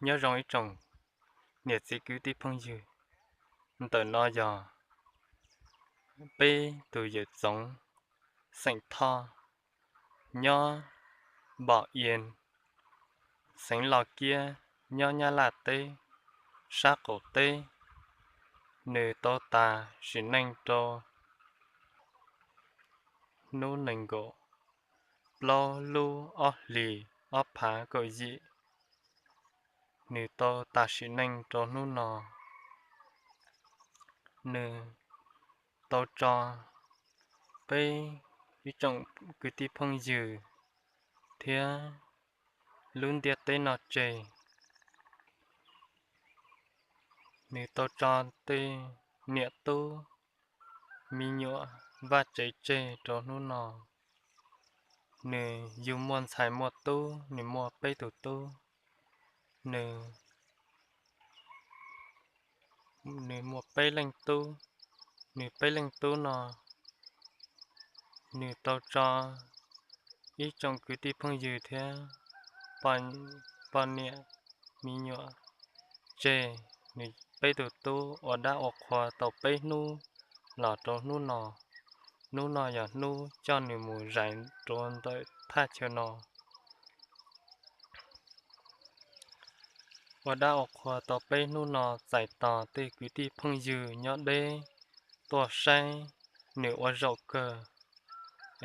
Nyob zoo ib tsoom niam txiv kwv tij phooj ywg, ntawm no yog peb tus yawm txoov xeem Thoj nyob Npom Ias, xeev Los Kiab, nyob Nyab Laj teb, sab qaum teb. Nws tau tas sim neej rau hnub nees nkaum plaub lub ob hlis ob phav kaum yim. Nws tau tas sim neej rau hnub no. Nws tau tso peb ib tsoom kwv tij phooj ywg thiab lub ntiaj teb no tseg. Nws tau tso tej niam tub me nyuam vaj tsev tseg rau hnub no. Nws yug muaj ntxhais muaj tub, nws muaj peb tus tub. Nws, nws muaj peb leej tub. Nws peb leej tub no, nws tau tso ib tsoom kwv tij phooj ywg thiab poj niam me nyuam tseg. Nws peb tus tub ua dab ua qhua tau peb hnub los rau hnub no. Hnub no yog hnub coj nws mus zais rau ntawm thaj chaw no. Ua dab ua qhua tau peb hnub no txais tos tej kwv tij phooj ywg nyob deb tuaj saib nws ua zaum kawg,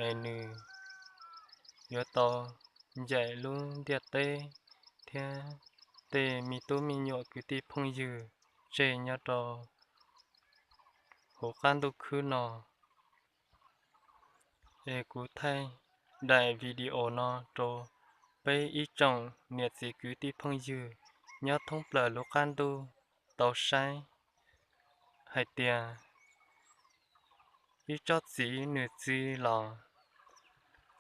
es nws yuav tau ncaim lub ntiaj teb thiab tej me tub me nyuam kwv tij phooj ywg tseg nyob rau hauv qab ntuj khwb no. Es kuv thaij daim video no rau peb ib tsoom niam txiv kwv tij phooj ywg nyob thoob plaws lub qab ntuj tau saib hais tias ib tsob txiv nws txi los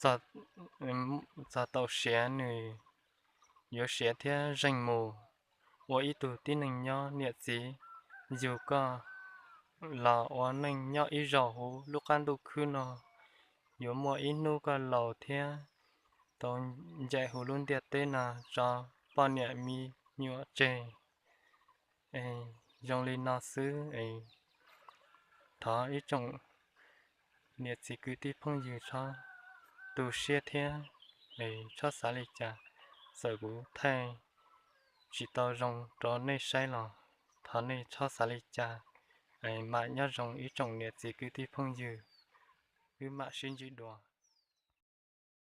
txog tau siav nws yuav siav thiab zeeg mus. Ua ib tug tib neeg nyob niam txiv, yug koj los ua neej nyob ib zaug huv lub qab ntuj khwb no, yuav muaj ib hnub koj laus thiab tau ncaim huv lub ntiaj teb no tso poj niam me nyuam tseg. Zoo li no xwb es thov ib tsoom niam txiv kwv tij phooj ywg txhob tu siab thiab es txhob xav li cas. Txawm kuv thaij tsis tau zoo rau nej saib los thov nej txhob xav li cas. Mam nyob zoo ib tsoom niam txiv kwv tij phooj ywg, wb mam sib ntsib dua.